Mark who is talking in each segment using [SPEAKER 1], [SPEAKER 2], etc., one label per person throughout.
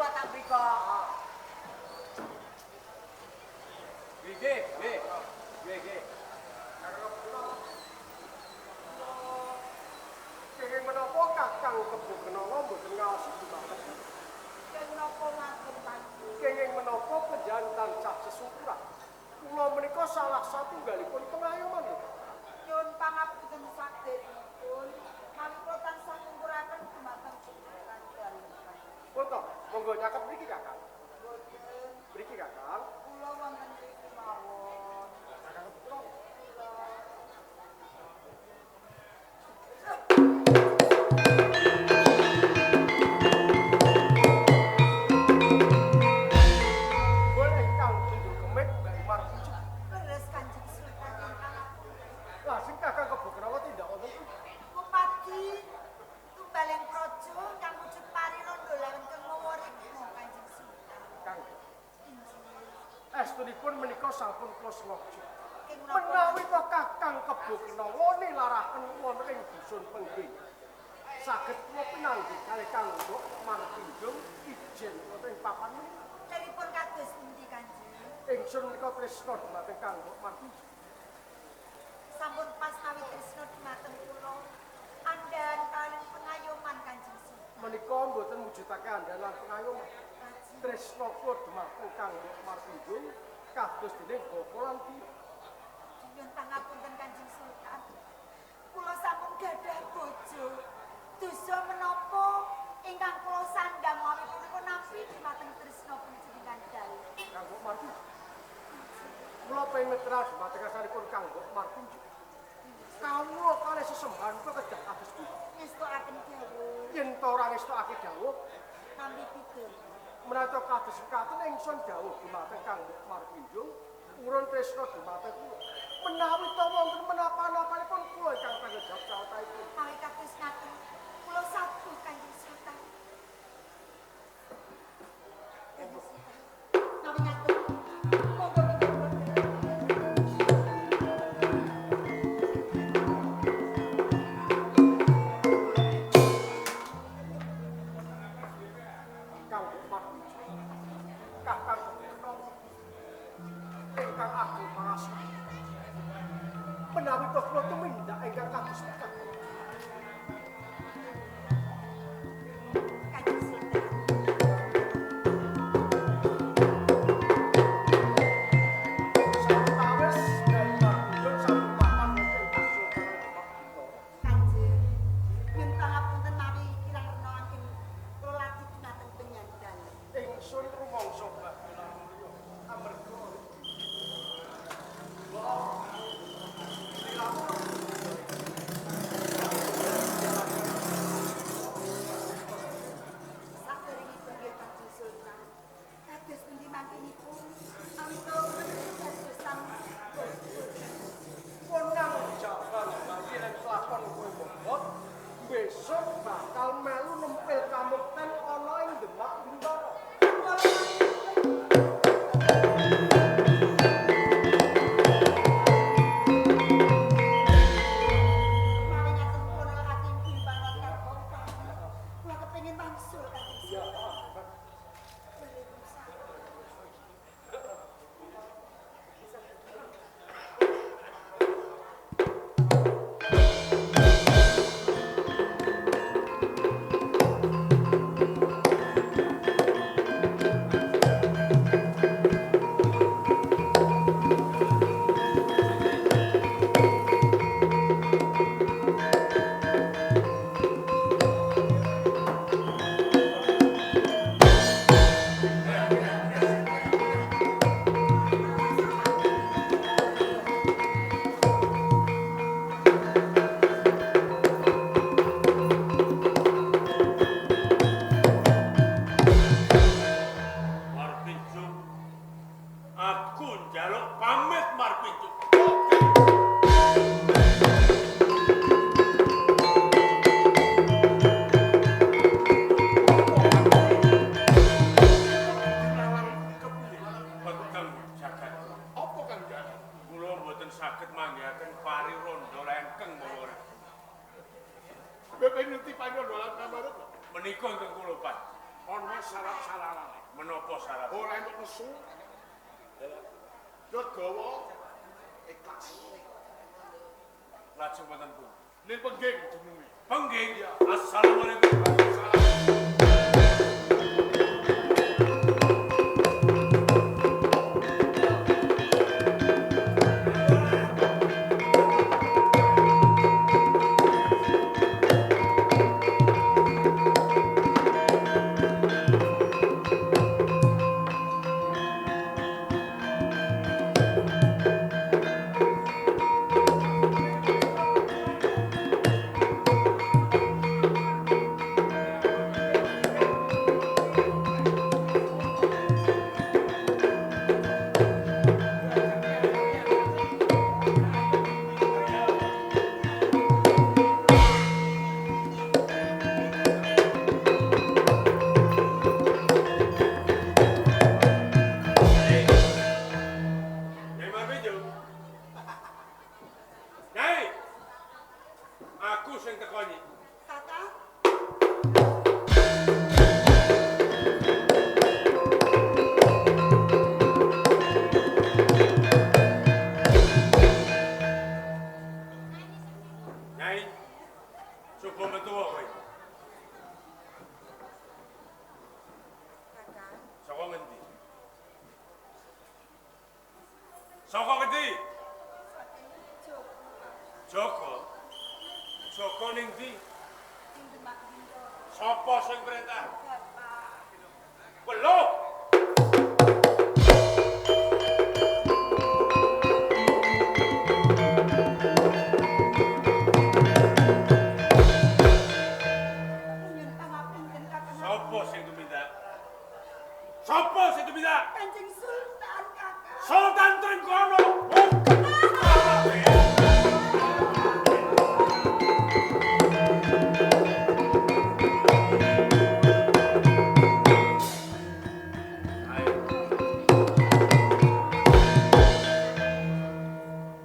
[SPEAKER 1] Kula tak mriko.
[SPEAKER 2] Nggih, nggih. Nggih, nggih.
[SPEAKER 3] Kenging menapa Kakang Kebo Kenanga mboten ngaosi dumateng kula?
[SPEAKER 1] Kenging napa ngaten Kanjeng?
[SPEAKER 3] Kenging menapa panjenengan tansah sesungkuran? Kula menika salah satunggalipun pengayoman lho.
[SPEAKER 1] Nyuwun pangapunten saderengipun, mawi kula tansah ngungkuraken dumateng panjenengan dalem.
[SPEAKER 3] Pun to, monggo nyaket mriki Kakang.
[SPEAKER 1] Mboten.
[SPEAKER 3] Mriki Kakang.
[SPEAKER 1] Kula wonten mriki mawon.
[SPEAKER 3] Kakang Kebo Kenanga.
[SPEAKER 1] Kula
[SPEAKER 3] Pun ingkang tunjuk kemit Mbak Imar Puji.
[SPEAKER 1] Leres Kanjeng Sultan nyuwun pangapunten.
[SPEAKER 3] Lajeng Kakang Kebo Kenanga tindak wonten pundi?
[SPEAKER 1] Kupati tumbaling praja kang wujud parirondo lan keng mawa rikma Kanjeng Sultan.
[SPEAKER 3] Kang.
[SPEAKER 1] Injih.
[SPEAKER 3] Estunipun menika sampun kula sengaja.
[SPEAKER 1] Kenging napa?
[SPEAKER 3] Menawi to Kakang Kebo Kenanga nilaraken wonten ing dusun Pengging. Saged kula pinanggih kalih Kang Mbok Marpinjung ijen wonten ing papan menika.
[SPEAKER 1] Telipun kados pundi Kanjeng?
[SPEAKER 3] Ingsun menika tresna dumateng Kang Mbok Marpinjung.
[SPEAKER 1] Sampun pas mawi tresna dumateng kula. Andhahan kaliyan pengayoman Kanjeng Sultan.
[SPEAKER 3] Menika mboten mujudake andhahan lan pengayoman.
[SPEAKER 1] Lajeng
[SPEAKER 3] Tresna kula dumateng Kang Mbok Marpinjung kados dene bapa lan biung.
[SPEAKER 1] Nyuwun pangapunten Kanjeng Sultan. Kula sampun gadah bojo. Dosa menapa ingkang kula sandhang mawi punika nampi dumateng tresna panjenengan dalem.
[SPEAKER 3] Kang Mbok Marpinjung. Kula pengin metra dumateng asalipun Kang Mbok Marpinjung. Kawula kalih sesembahan kula kedah kados pundi?
[SPEAKER 1] Ngestokaken dawuh
[SPEAKER 3] Yen ta ora ngestokake dawuh,
[SPEAKER 1] nampi pidul.
[SPEAKER 3] menawi kados mekaten ingsun dawuh dumateng Kang Mbok Marpinjung urun tresna dumateng kula. Menawi ta wonten menapa-napanipun kula ingkang tanggung jawab sawetahipun.
[SPEAKER 1] Mawi kados ngaten kula sabu Kanjeng Sultan. Kanjeng Sultan. Mawi ngaten monggo monggo.
[SPEAKER 3] Kang Mbok Marpinjung. Kakang Kebo Kenanga ingkang agung pangastuti. Menawi ta kula tumindak ingkang kados mekaten.
[SPEAKER 1] Kanjeng Sultan.
[SPEAKER 3] Sawetawis Nyai Marpinjung sampun papan wonten ing Kasultanan Demak Bintara.
[SPEAKER 1] Kanjeng, nyuwun pangapunten mawi kirang rena anggen kula lati dumateng panjenengan dalem.
[SPEAKER 3] Ingsun rumangsa badhe lan mulya amarga
[SPEAKER 1] Saderengipun nggih Kanjeng Sultan. Kados pundi mangkinipun mawi kula dados sang bojo.
[SPEAKER 3] Ponang jaban bayi yen kelakon kowe bobot besok bakal melu nempel kamukten ana ing Demak Bintara.
[SPEAKER 1] Mawi ngaten kula nelakaken timbangan karo kula kepengin wangsul Kanjeng Sultan. Waalaikumsalam.
[SPEAKER 4] Marpinjung. Aku njaluk pamit Marpinjung. Kang jagat.
[SPEAKER 5] Apa Kang Jagat?
[SPEAKER 4] Kula mboten saged manggihaken pari rondo lengkeng mawa
[SPEAKER 5] Kowe pengen ngerti pari rondo lan kamarep?
[SPEAKER 4] Menika ingkang kula pati.
[SPEAKER 5] Ana syarat-syarate.
[SPEAKER 4] Menapa syarat?
[SPEAKER 5] Ora entuk nesu. Legawa ikhlas.
[SPEAKER 4] Lajeng wonten pundi?
[SPEAKER 5] Ning Pengging dununge.
[SPEAKER 4] Pengging. Assalamualaikum.
[SPEAKER 5] Waalaikumsalam.
[SPEAKER 4] Nyai Marwijo. Nyai. Aku sing teko nyi.
[SPEAKER 1] Kakang,
[SPEAKER 4] Nyai. Coba metu kowe.
[SPEAKER 1] Kakang,
[SPEAKER 4] Saka ngendi? Saka ngendi?
[SPEAKER 1] saking Joko
[SPEAKER 4] Joko. Joko ning ndi?
[SPEAKER 1] ing Demak Bintoro.
[SPEAKER 4] Sapa sing perintah?
[SPEAKER 1] Bapak,
[SPEAKER 4] Weluh.
[SPEAKER 1] nyuwun pangapunten Kakang.
[SPEAKER 4] Sapa sing tumindak? Sapa sing tumindak?
[SPEAKER 1] Kanjeng Sultan, Kakang.
[SPEAKER 4] Sultan Trenggono. Ayo.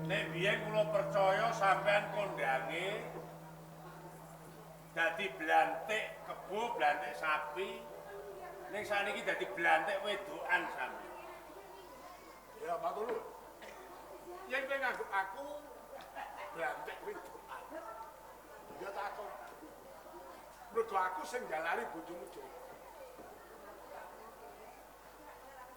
[SPEAKER 4] Nek biyen kula percaya sampean kondange dadi blantik kebo, blantik sapi. Ning saniki dadi blantik wedokan sampean.
[SPEAKER 5] Ya matur nuwun. Yen kowe nganggep aku blantik wedokan. Ya takon. Mergo aku sing jalari bojomu dhewe.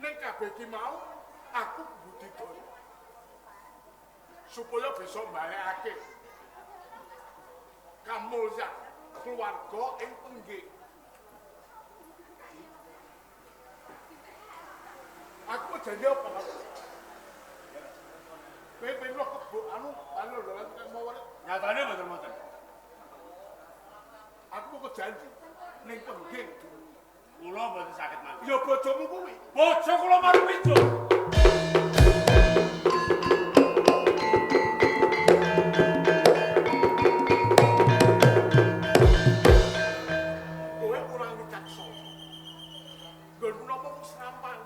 [SPEAKER 5] Ning kabeh iki mau aku budidaya. Supaya bisa mbalekake kamulyan keluarga ing Pengging. Aku janji apa karo kowe? Kowe roh kebo anu anu lho kan mau
[SPEAKER 4] Nyatane mboten mboten.
[SPEAKER 5] Aku kok janji ning Pengging
[SPEAKER 4] Kula mboten saged mangke.
[SPEAKER 5] Ya bojomu kuwi.
[SPEAKER 4] Bojo kula Marwijo.
[SPEAKER 5] Kowe ora wicaksana. Nggon menapa mung serampan.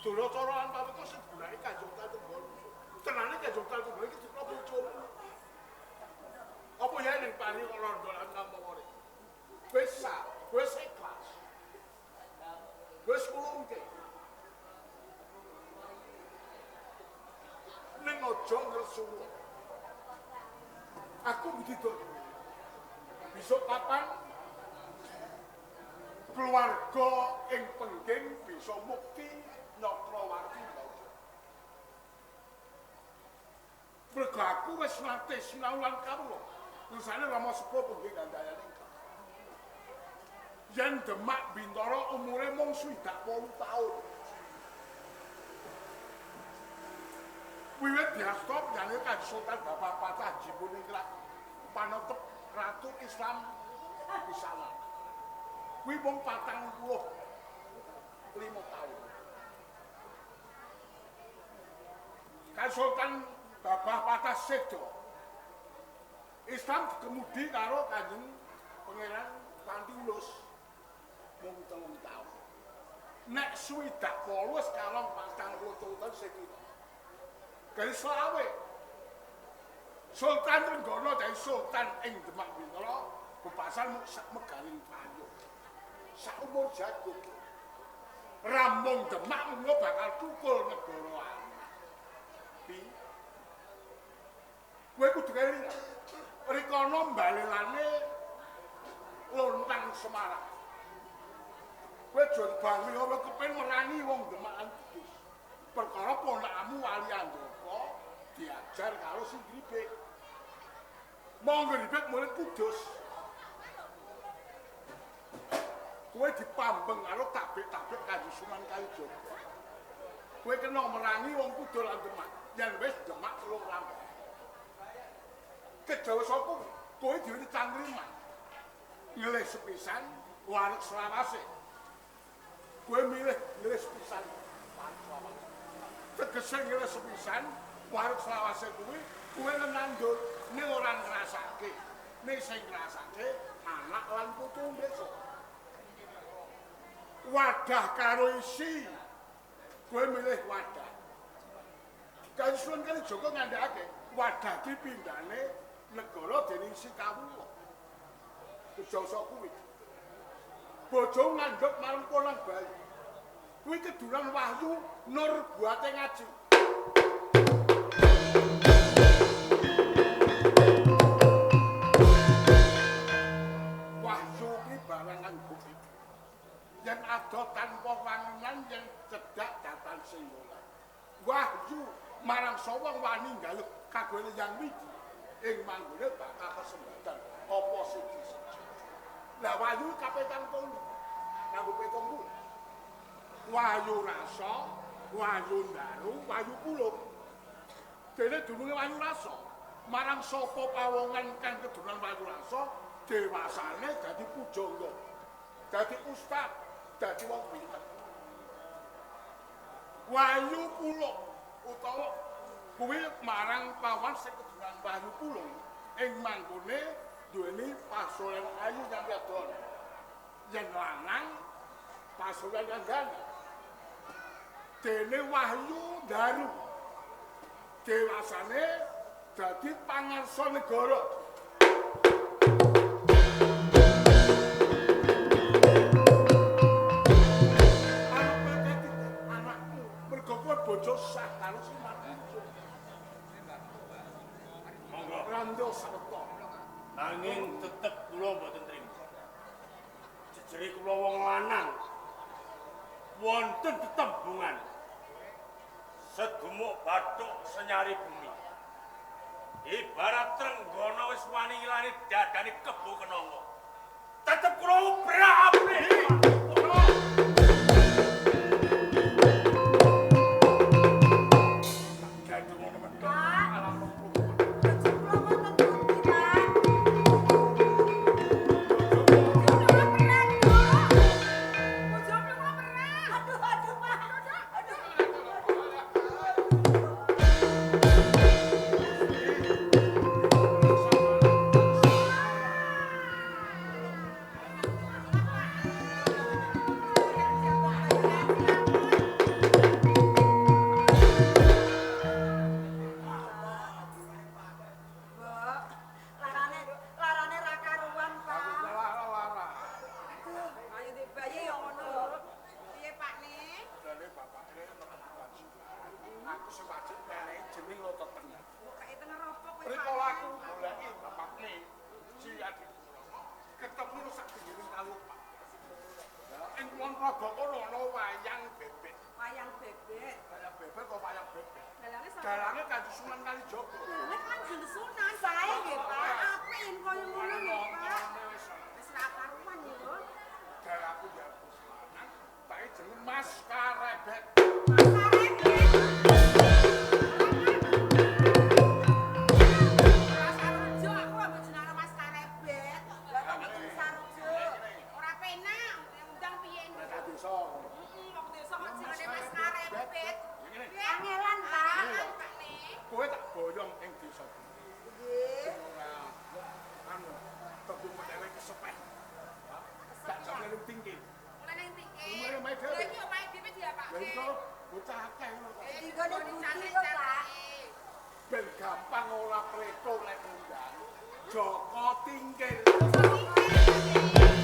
[SPEAKER 5] Dolacara lan pameka sing digunakake Kanjeng Sultan. Tenane Kanjeng Sultan iki dikira bojomu. Apa ya ning pari kok londo lan kampungore. Wis sah, wis ikhlas. Wis mulungke. Ning aja ngresula. Aku budidaya. Besok kapan keluarga ing Pengging bisa mukti Nyakrawati Baja. Mergo aku wis nate sinau lan kawula. Ngersane Rama Sepuh Pengging Gandayane. Yen Demak Bintara umure mung 68 taun. Wiwit diasta panjenengan Kanjeng Sultan Bapak Patah Jipuningrat panetep Ratu Islam pisanan. Kuwi mung 45 taun. Kanjeng Sultan Babah Patah sedo. Islam dikemudi karo Kanjeng Pangeran Kanthi Ulus mung 3 taun. Nek 68 wis kalong 43 taun sedina. Dari selawe Sultan Trenggono dadi Sultan ing Demak Bintara bebasan mung sak megaring payung. Saumur jagung. Rampung Demak mengko bakal thukul negara anak. Pi. Kowe kudu eling. Rikana mbalelane lontang Semarang. Kowe aja bangi ora kepen merangi wong Demak lan Kudus. Perkara ponakmu Wali Andaka diajar karo sing gribek. Monggo gribek murid Kudus. Kowe dipambeng karo tabik-tabik Kanjeng Sunan Kalijaga. Kowe kena merangi wong Kudus lan Demak. Yen wis Demak telung rampung. Kejawa sapa kowe dhewe cangkriman. Ngelih sepisan wareg selawase. Kowe milih ngelih sepisan wareg selawase. Tegese ngelih sepisan wareg selawase kuwi kowe nandur ning ora ngrasake. Ning sing ngrasake anak lan putu besok. Wadah karo isi. Kowe milih wadah. Kanjeng Sunan Kalijaga ngandhakake wadah dipindhane negara dening isi kawula. Kejasa kuwi. Bojo nganggep marang ponang bayi. Kuwi kedulan wahyu nur buate ngaji. Wahyu kuwi barangan bukti. Yen ado tanpa wangunan yen cedhak datan singgolan. Wahyu marang sawang wani njaluk kagone Yang Widi ing manggone bakal kesempatan apa sing disejo. Lah wahyu kapetan telu. Nganggo petong kuwi. Wahyu rasa, wahyu ndaru, wahyu pulung. Dene dununge wahyu rasa. Marang sapa pawongan kang kedunan wahyu rasa, dewasane dadi pujangga. Dadi ustad, dadi wong pinter. Wahyu pulung utawa kuwi marang pawan sing kedunan wahyu pulung ing manggone duweni pasuran ayu yang wedon. Yen lanang pasuran langgana. Dene wahyu daru. Dewasane dadi pangarsa negara. Arepe anakmu mergo kowe bojo sah karo Sunan Kalijaga.
[SPEAKER 4] Monggo.
[SPEAKER 5] Randha sarta.
[SPEAKER 4] Nanging tetep kula mboten trima. Jejere kula wong lanang. Wonten tetembungan. Sedumuk bathuk senyari bumi. Ibarat Trenggana wis wani ngilani dadane kebo kenanga. Tetep kula obrak-abrik.
[SPEAKER 5] Joko Tingkir.
[SPEAKER 1] Joko Tingkir.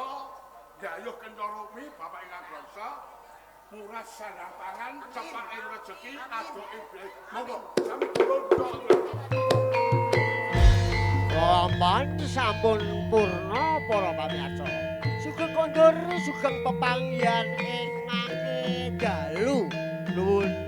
[SPEAKER 5] Jaya, gayuh kencorumi Bapak ingkang kuwasa, murah sandang pangan, cepak ing rejeki, adoh ing biaya. Monggo, sami kula.
[SPEAKER 3] Aman sampun purna para pamirsa. Sugeng kondur, sugeng pepanggihan ing mangke dalu. Nuwun.